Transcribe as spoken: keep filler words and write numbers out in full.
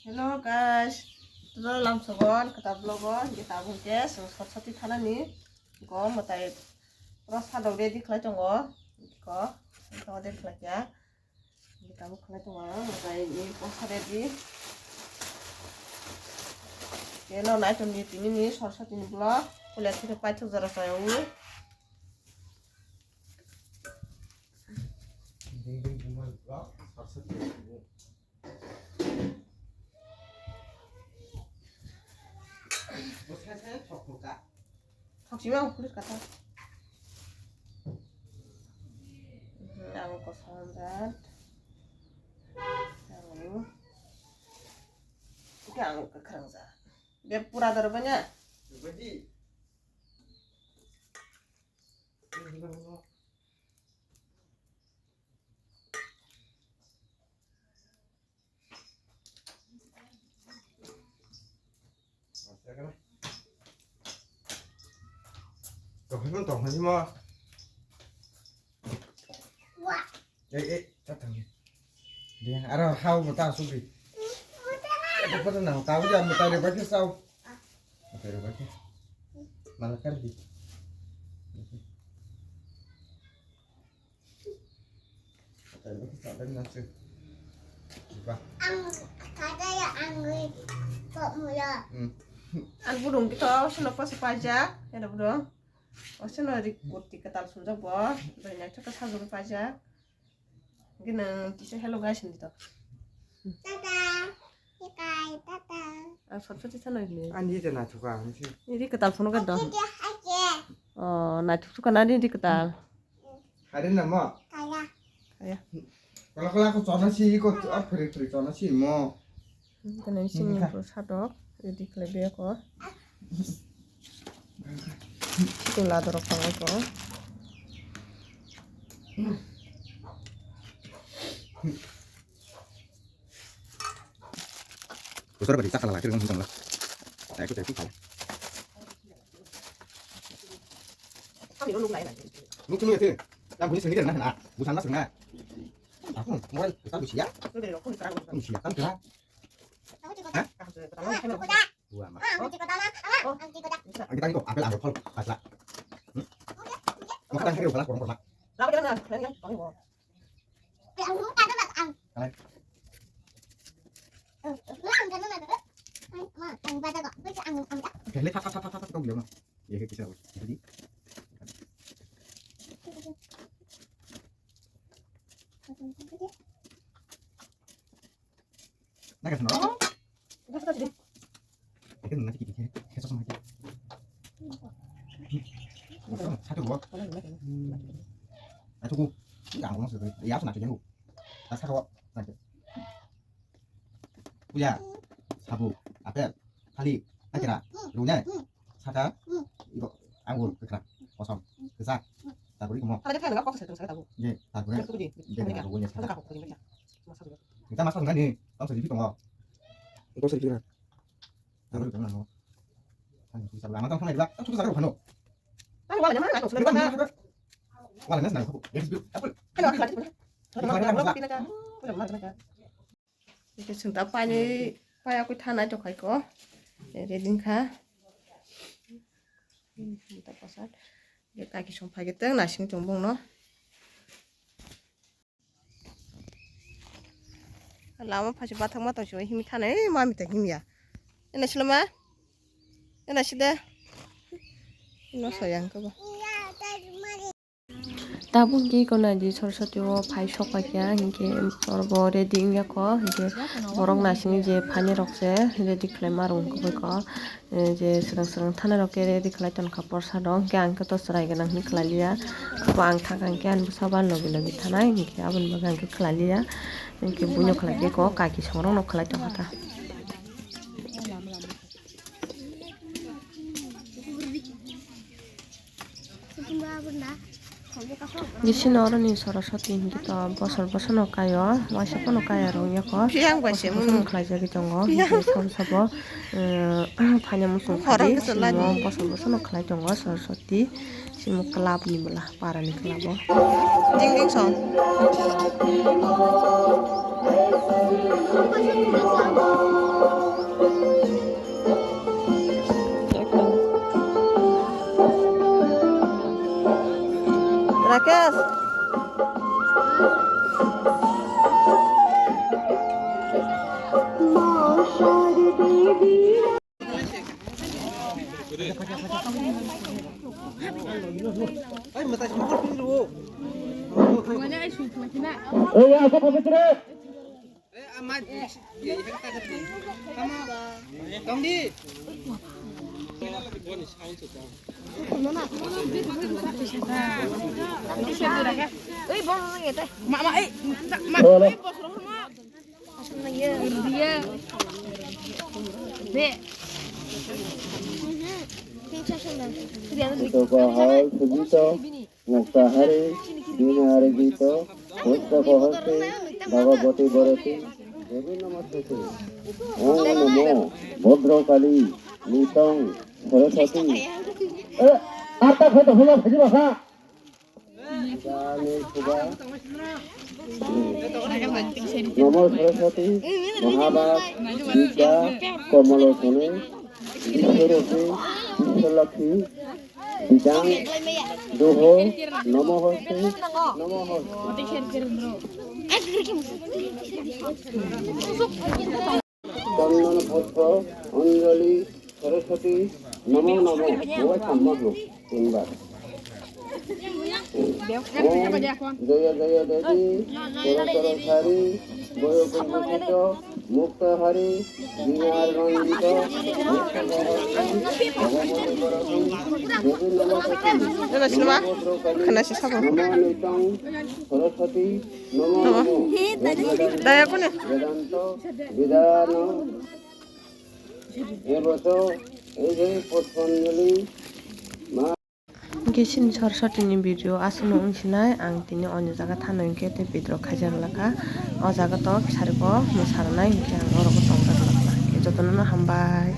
Hello guys, toro lamsogon kwtal vlog o, hingke tabuk hingke chwng sot soti thanani go mwtai pura sadok ready khlai tongo, hingke ko tongo de khlai kya, hingke tabuk khlai tongo mwtai ni posa ready. Keno naitom ni tini ni sor soti ni vlog, puila thiro paithak jora chaya o. Ding ding bumal vlog, sor soti. Thok sima ang pulis kata. Ang kosong jat. Ang ini ang kakrang jat. Dia pura darbanya. Tongkha tongkha simo. Ei ei ta thang. Dia aro hao mo ta sugi. Ko ta nang ta uja mo ta re ba ke sao. Mo ta re ba ke. Malakar di. Ang kada ya ang kok muya. Hmm. Ang budung kita sino pas pajak, ya budung. O sino ri kurti ketal sunjak bo, dari nyai chota sajung pajak. Gini kisa hello guys hindi to. Tata, ikai tata. Ang sot sot sano ini. Ani jana chuka ang si. Ini ketal phone ka dong. Oke, oke. Oh, na chuka na ini ketal. Hari nama? Kaya. Kaya. Kalau kalau aku chona si ikut ah free free chona si mo. Kena sini pro sadok ready khlai be ko. Sikula dorok tongo ko. Bosor bari chakala lagi dengan hujung lah. Saya ikut saya ikut. Nung cumi itu. Yang bunyi sendiri nah, nah. Busan mas nah. Aku mobile kita busia. Busia kan kira. Hah? Dua mas. Kita itu apel anggur kol kasla. Mau kita kiri kepala kurang kurang. Kali. Kali tak tak tak tak tak dia mah. Ya kayak bisa. Jadi. Naga seno. Itu nanti kita kita kita sama aja. Satu dua. Satu ku. Ini anggur masuk. Ya aku nanti jauh. Tas satu. Nanti. Uya. Sabu. Apel. Thalik. Nakira. Runya. Saka. Iko. Anggur. Kekra. Kosong. Kesak. Taburi kumo. Ada kan enggak kok saya terus saya tahu. Ye. Taburi. Itu di. Ye. Taburi. Taburi. Taburi. Kita masak nggak nih? Tong sedikit tong. Tong sedikit. Taburi tong. Kan bisa lah. Matang sama juga. Kan sudah sakit kan? Kan wala mana? Kan sudah mana? Wala nasi nasi. Ya, apa? Kan wala nasi. Kan wala nasi. Ike chwng ta painwi paya kwi thanai tongkha iko. Ready wngkha. Kaki song phai khe tang naising tong bongno. Lama phaisi bathakma tongsi himwi thanai mami ta himya. Ena silama. Ena sida. No sayang ko ba. Tabuk di ko nai di Saraswati o phai sok pai kha, hinkhe oro bo ready wngya ko, hinkhe borok naising je phaini rok se ready khlai ma rwng kubui ko, eh, je swrang swrang thani rok khe ready khlai tong kha porsa rok, hinkhe ang khe to chwrai gwnang hinwi khlai liya, abo ang thang kha hinkhe ani bwsa ba logi logi thanai, hinkhe aboni bagwi ang khe khlai liya, hinkhe buino khlai khe ko kaki song rok no khlai tong kha ta. Bisino oroni Saraswati hinkhe to bosor bosor no kaio, waisa phano kaya rw wngya kho. Bosor bosor no khlaijagwi tongo. Hinkhe sabo sabo, eh, phaina muchung khadi simo bosor bosor no khlai tongo Saraswati. Simo club ni bwla, para ni club o. Jing jing song. Ito ko hal sujito. Muktahari, Dinari Gito, Pusto Kohosti, Bhagavati Bharati, Devi Namaste. Om Namo Bhadrakali, Nitang Saraswati. Eh, arta khato hula bhaji basa. Jani Suba. Namo Saraswati, Mahabab, Vidya, Komolosoni, Biswarupi, Biswalakshmi, Bidang, Duho, Namo Hoste, Namo Hoste. Chandana Pushpa, Anjali, Saraswati, Namo Namo. Buat sama tu, tinggal. Om Jaya Jaya Devi, Toro Toro Sari, Boyo Kumbhito, Mukta Hari, Dinar Rangito, Mukta Hari, Bhagavati Bharati, Devi Namo Sati, Namo Bhadrakali, Namo Nitang Saraswati, Namo Namo. Daya kune? Vedanta, Vedana, Eboso, Ejai Pushpanjali, Ma. Hingke chini Saraswati ni video aswkno wng sinai, ang tini onyo jaga thano hingke tei video khaijak laka. O jaga tok sari bo mwsa rwnai hingke ang oro bo tongjak laka. Hingke jotono no hambai.